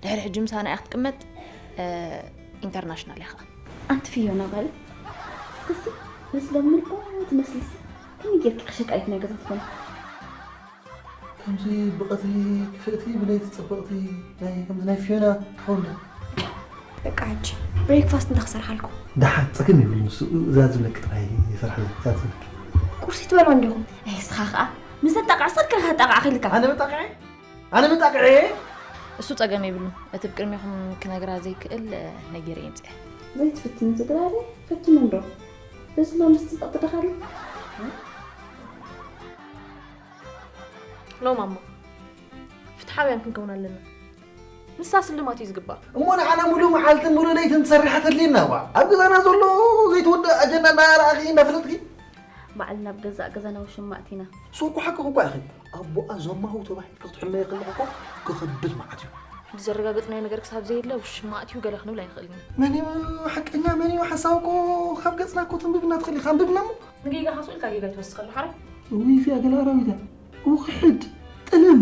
ድሕሪ ሕጂ ምሳና እያ ክትቅመጥ። ኢንተርናሽናል እያ ከዓ። ኣንቲ ፍዮና ጓል፣ እስክሲ በዚ ሎሚ ምልኮ ትመስልሲ። ከመይ ጌርኪ ክሸቃይት ናይ ገዛ ትኾኒ? ከምዚ ብቐትሪ ክፍእቲ ብለይቲ ፅብቕቲ ናይ ከምዚ ናይ ፍዮና ትኸውን ዶ? በቃ ሕጂ ብሬክፋስት እንዳ ክሰርሓልኩም። ደሓን ፀገም የብሉ ንሱ እዛ ዝብለኪ ጥራይ ይሰርሓለይ እዛ ዝብለኪ። ቁርሲ ትበልዑ እንዲኹም። ኣይ እስኻ ኸዓ ምስ ተጣቃዕ ሰክርካ ተጣቃዕ ኺልካ። ኣነ መጣቅዐ ኣነ መጣቅዐ እሱ ጸገም የብሉን። እቲ ብቅድሜኹም ክነግራ ዘይክእል ነጊረ እየ ምጽአ። ዘይትፍትን ትግራለ ፈትኑ እንዶ በዚ ሎምስ ፅብቕቲ ደኻሉ ኖ ማማ፣ ፍትሓውያን ክንከውን ኣለና። ንሳ ስልማት እዩ ዝግባእ። እሞ ንዓና ሙሉ መዓልትን ሙሉ ለይትን ትሰርሕ ተድልየና ዋ ኣብ ገዛና ዘሎ ዘይተወደ ኣጀንዳ እንዳረኣኺ እንዳፈለጥኪ ባዕልና ኣብ ገዛእ ገዛና ውሽማእት ኢና ሶኩ ሓቅኺ እኳ ኢኺ ኣቦኣ ዘማዊ ተባሂልኪ ክትሕመየ ከለኺ እኮ ክኸብድ መዓት እዩ ዘረጋገጽናዮ ነገር ክሳብ ዘየለ ውሽማ ኣትዩ ገለ ክንብል ኣይንኽእልን ኢና። መን እዩ ሓቀኛ መን እዩ ሓሳዊ እኮ ካብ ገጽና እኮ ተንብብና ትኽእል ኢኻ ኣንብብና እሞ ንጌጋኻ ስኡልካ ጌጋ ትወስኸሉ ሓራይ ውይ እዚኣ ገለ ኣራዊት እያ ውኽሕድ ጥልም